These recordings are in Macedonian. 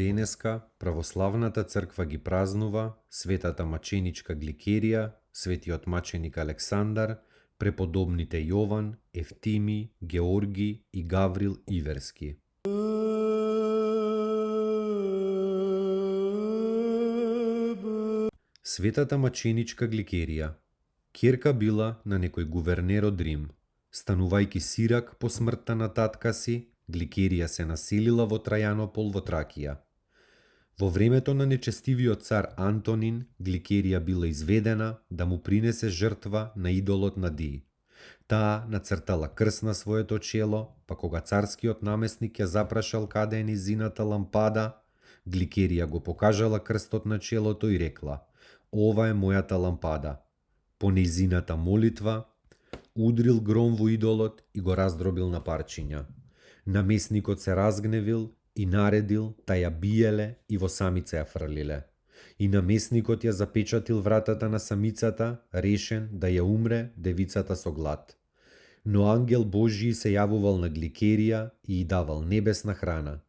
Денеска православната црква ги празнува светата маченичка Гликерија, светиот маченик Александар, преподобните Јован, Евтими, Георги и Гаврил Иверски. Светата маченичка Гликерија ќерка била на некој гувернер од Рим. Станувајќи сирак по смртта на татка си, Гликерија се населила во Трајанопол во Тракија. Во времето на нечестивиот цар Антонин, Гликерија била изведена да му принесе жртва на идолот на Ди. Таа нацртала крст на своето чело, па кога царскиот наместник ја запрашал каде е низината лампада, Гликерија го покажала крстот на челото и рекла: "Ова е мојата лампада." По низината молитва, удрил гром во идолот и го раздробил на парчиња. Наместникот се разгневил и наредил та ја биеле и во самица ја фрлиле. И наместникот ја запечатил вратата на самицата, решен да ја умре девицата со глад. Но ангел Божји се јавувал на Гликерија и давал небесна храна.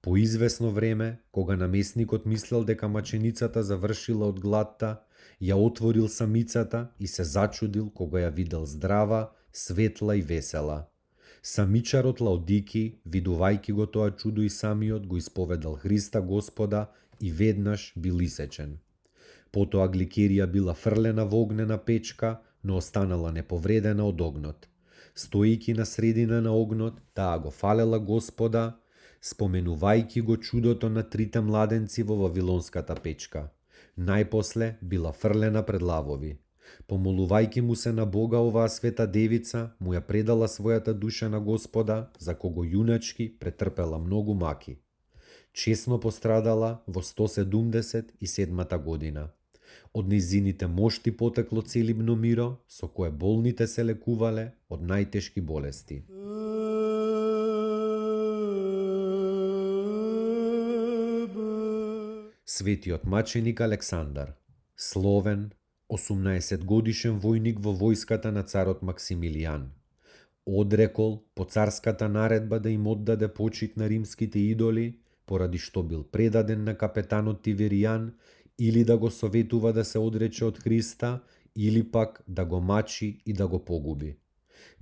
По извесно време, кога наместникот мислел дека маченицата завршила од гладта, ја отворил самицата и се зачудил кога ја видел здрава, светла и весела. Самичарот Лаодики, видувајќи го тоа чудо и самиот го исповедал Христа Господа и веднаш бил исечен. Потоа Гликерија била фрлена во огнена печка, но останала неповредена од огнот. Стоејќи на средина на огнот, таа го фалела Господа, споменувајќи го чудото на трите младенци во Вавилонската печка. Најпосле била фрлена пред лавови. Помолувајќи му се на Бога, оваа света девица му ја предала својата душа на Господа, за кого јуначки претрпела многу маки. Чесно пострадала во 177 година. Од низините мошти потекло целибно миро, со кое болните се лекувале од најтешки болести. Светиот маченик Александар, словен, 18-годишен војник во војската на царот Максимилијан. Одрекол по царската наредба да им оддаде почит на римските идоли, поради што бил предаден на капетанот Тиверијан, или да го советува да се одрече од Христа, или пак да го мачи и да го погуби.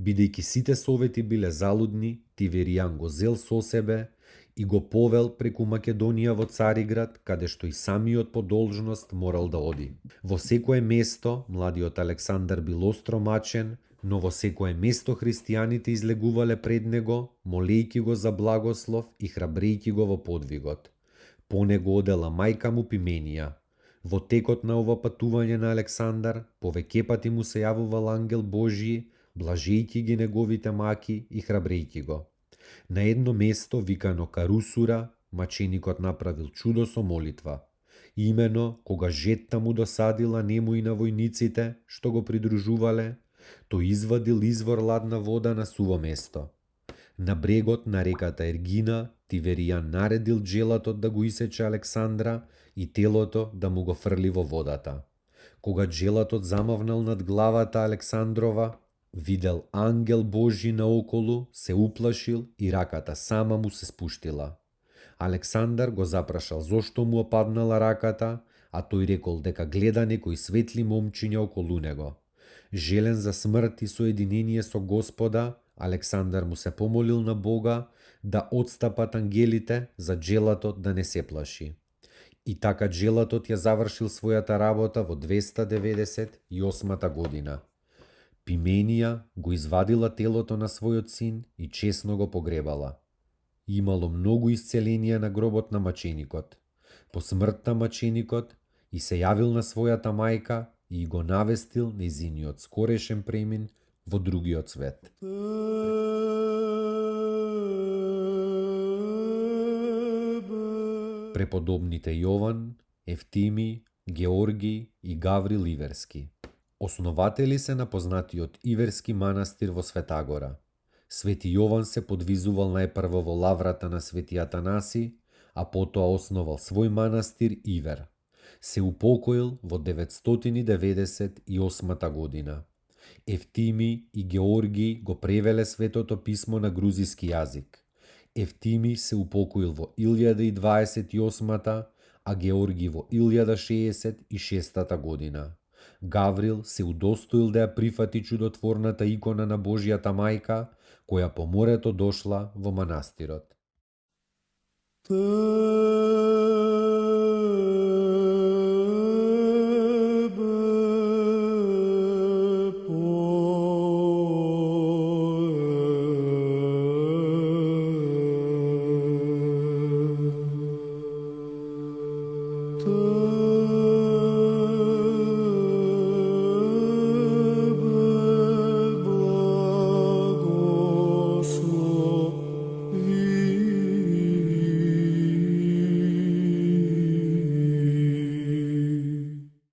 Бидејќи сите совети биле залудни, Тиверијан го зел со себе и го повел преку Македонија во Цариград, каде што и самиот по должност морал да оди. Во секое место младиот Александар бил остро мачен, но во секое место христијаните излегувале пред него, молејќи го за благослов и храбрејќи го во подвигот. По него одела мајка му Пименија. Во текот на ова патување на Александар, повеќе пати му се јавувал ангел Божји, блажејќи ги неговите маки и храбрејќи го. На едно место, викано Карусура, маченикот направил чудо со молитва. Имено, кога жетта му досадила нему и на војниците, што го придружувале, тој извадил извор ладна вода на суво место. На брегот на реката Ергина, Тиверијан наредил джелатот да го исече Александра и телото да му го фрли во водата. Кога джелатот замавнал над главата Александрова, видел ангел Божји наоколу, се уплашил и раката сама му се спуштила. Александар го запрашал зошто му опаднала раката, а тој рекол дека гледа некои светли момчиња околу него. Желен за смрт и соединение со Господа, Александар му се помолил на Бога да отстапат ангелите за джелатот да не се плаши. И така джелатот ја завршил својата работа во 298 година. Пименија го извадила телото на својот син и честно го погребала. Имало многу исцеленија на гробот на маченикот. По смртта маченикот и се јавил на својата мајка и го навестил нејзиниот скорешен премин во другиот свет. преподобните Јован, Евтими, Георги и Гаврил Иверски. Основатели се на познатиот Иверски манастир во Светагора. Свети Јован се подвизувал најпрво во лаврата на Свети Атанаси, а потоа основал свој манастир Ивер. Се упокоил во 998 година. Евтими и Георги го превеле Светото писмо на грузиски јазик. Евтими се упокоил во 1028, а Георги во 1066 година. Гаврил се удостоил да ја прифати чудотворната икона на Божјата мајка, која по морето дошла во манастирот.